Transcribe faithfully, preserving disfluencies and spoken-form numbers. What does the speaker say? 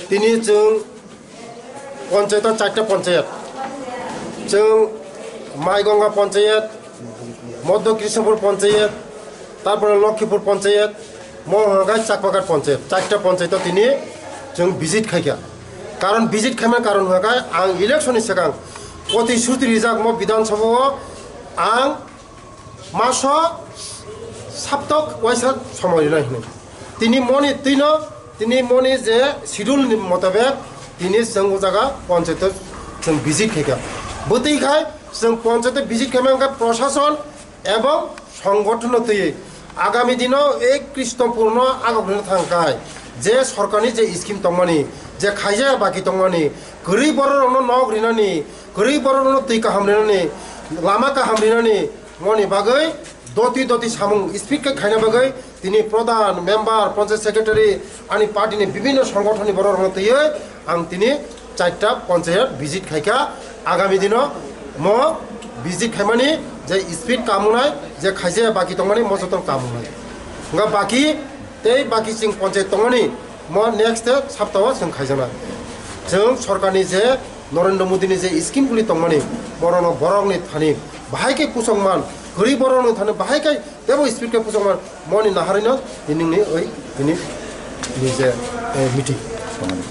Tini chwng panchayat o charta panchayat. Chwng Maigonga panchayat, Madhya Krishnapur panchayat, tarpore Lokhipur panchayat, mo hwnka Chakpaghat panchayat. Charta panchayat o tini chwng visit khaikha. Karon visit khaimani karon hwnka ang election ni swkang koti suti rijak mo Bidhan Sabha o ang maso saptok waisa somoi rina hinwi. Tini moni twino, tini moni je schedule ni motabek tini chwng o jaga panchayat o chwng visit khaikha. Bwtwi khai chwng panchayat o visit khaima wngkha prosason ebong songothono twi agami dino ei Krishnapur no agok rina thangkhai je sorkarni je scheme tongmani, je khaijaya baki tongmani, kwrwi borok rokno nok rinani, kwrwi borok rokno twi kaham rinani, lama kaham rinani, moni bagwi doti doti samung speed khe khaina bagwi tini pradhan, member, panchayat secretary, ani party ni bibhinno songothono borok rokno twiwi ang tini charta panchayat visit khaikha. Agami dino mo visit khaimani je speed kamunai, je khaijaya baki tongmani mo joto kamunai. Nga baki tei baki chwng panchayat tongmani mo next sapta o chwng khaijaknai. Chwng sorkarni je Narendra Modi ni je scheme guli tongmani, borokno borokni thani bahai khe puchokman, kwrwi borokni thani bahai khe tebo speed khe puchokman, moni naharino tini ni oi tini ni je, eh, meeting.